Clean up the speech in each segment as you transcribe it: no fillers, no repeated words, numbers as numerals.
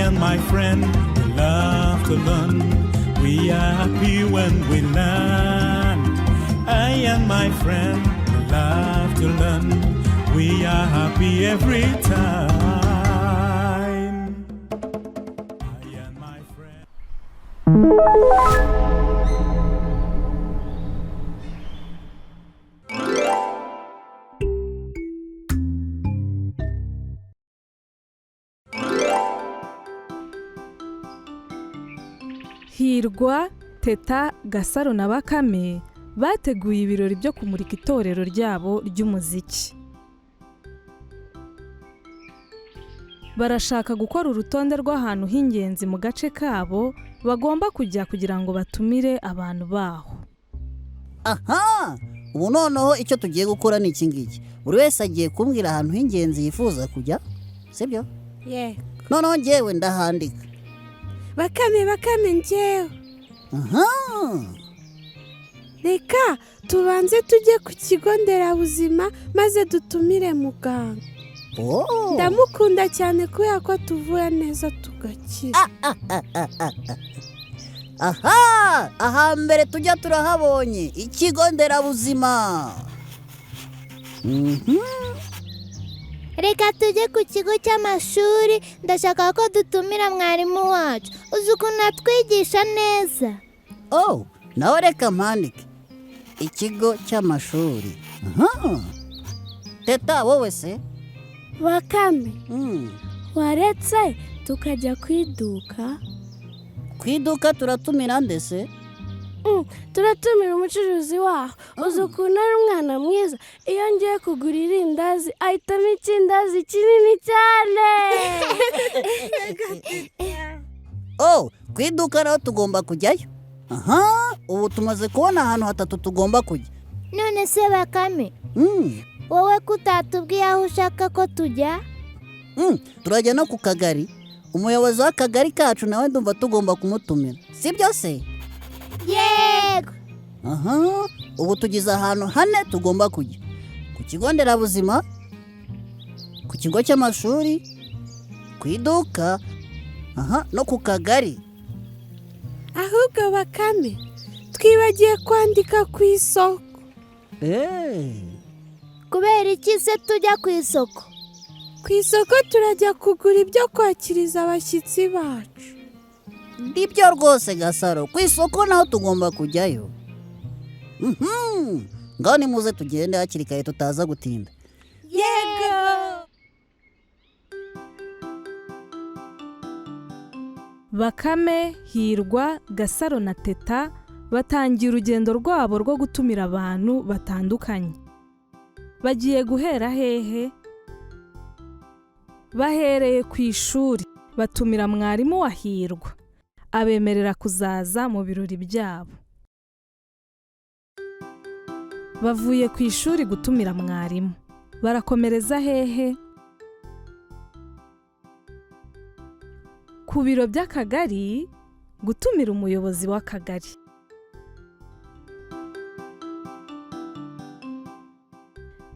and my friend, we love to learn. We are happy when we learn. I and my friend, we love to learn. We are happy every time. I and my friend. Hirwa, Teta, Gasaro na Bakame bateguye ibirori byo kumurika itorero ryabo ry'umuziki. Barashaka gukora urutonde rw'ahantu h'ingenzi mu gace kabo bagomba kujya kugira ngo batumire abantu baho. Aha, ubu noneho icyo tugiye gukora ni iki ngiki. Buri wese agiye kumbwira ahantu h'ingenzi yifuza kujya, sibyo? Yego. Noneho ngewe ndahandika. Bakame, Bakame, njyewe. Aha. Reka tubanze tujye ku kigo nderabuzima maze dutumire muganga. Oh. Ndamukunda cyane kubera ko atuvura neza tugakira. Aha, ahambere tujya turahabonye, ikigo nderabuzima. Reka tujye ku kigo cy'amashuri. Ndashaka ko dutumira mwarimu wacu. Uzi ukuntu atwigisha neza. Oh, nawe reka mpandike ikigo cy'amashuri. Aha. Teta, wowe se? Bakame, waretse tukajya ku iduka? Ku iduka turatumira ndetse? Turatumira umucuruzi waho. Uzi ukuntu ari umwana mwiza? Iyo ngiye kugura irindazi ahitamo ikindazi kinini cyane. Oh, ku iduka naho tugomba kujyayo. Aha, ubu tumaze kubona ahantu hatatu tugomba kujya. None se Bakame, wowe ko utatubwiye aho ushaka ko tujya? Turajya no ku kagari. Umuyobozi w'akagari kacu nawe ndumva tugomba kumutumira, si byo se? Yego. Aha, ubu tugize ahantu hane tugomba kujya: ku kigo nderabuzima, ku kigo cy'amashuri, ku iduka, aha, no ku kagari. Ahubwo Bakame, twibagiye kwandika ku isoko. Kubera iki se tujya ku isoko? Ku isoko turajya kugura ibyo kwakiriza abashyitsi bacu. Nibyo rwose Gasaro, ku isoko naho tugomba kujyayo. Ngaho nimuze tugende hakiri kare tutaza gutinda. Yego. Bakame, Hirwa, Gasaro na Teta batangiye urugendo rwabo rwo gutumira abantu batandukanye. Bagiye guhera hehe? Bahereye ku ishuri, batumira mwarimu wa Hirwa, abemerera kuzaza mu birori byabo. Bavuye ku ishuri gutumira mwarimu, barakomereza hehe? Ku biro by'akagari gutumira umuyobozi w'akagari.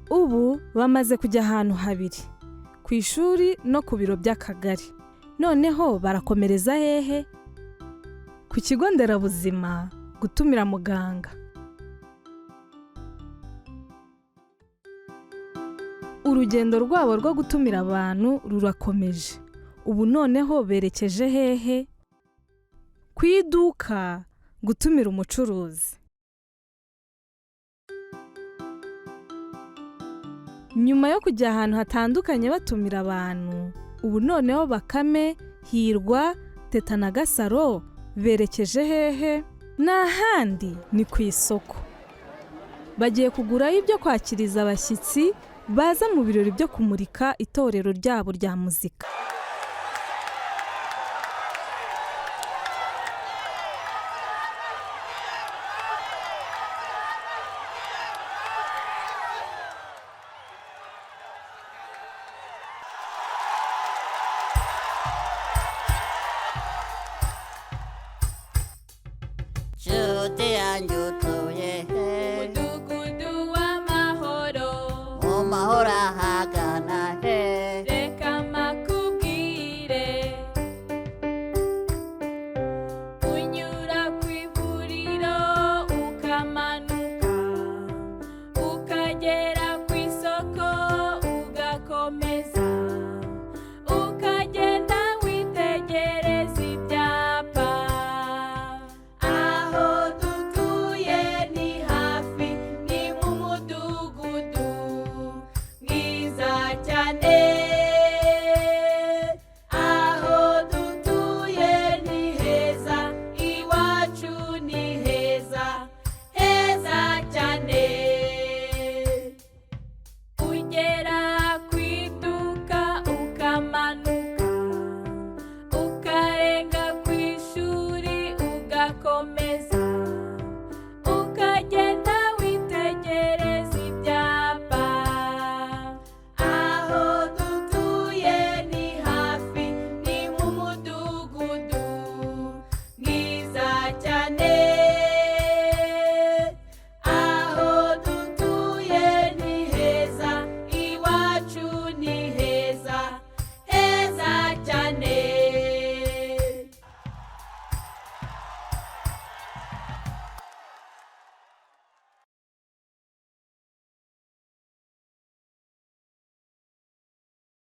Ubu bamaze kujya ahantu habiri, ku ishuri no ku biro by'akagari. Noneho barakomereza hehe? Ku kigo nderabuzima gutumira muganga. Urugendo rwabo rwo gutumira abantu rurakomeje. Ubu noneho berekeje hehe? Ku iduka gutumira umucuruzi. Nyuma yo kujya ahantu hatandukanye batumira abantu, ubu noneho Bakame, Hirwa, Teta na Gasaro berekeje hehe? N'ahandi ni ku isoko. Bagiye kugurayo ibyo kwakiriza abashyitsi baza mu birori byo kumurika itorero ryabo rya muzika. Nshuti yanjye utuye he? Umudugudu w'amahoro. Mu mahoro ahagana he? Reka makubwire. isoko ugakomeza, ukagenda witegereza ibyapa. Aho dutuye ni hafi, ni mu mudugudu mwiza cyane. Aho dutuye ni heza, iwacu ni heza, heza cyane. Ugera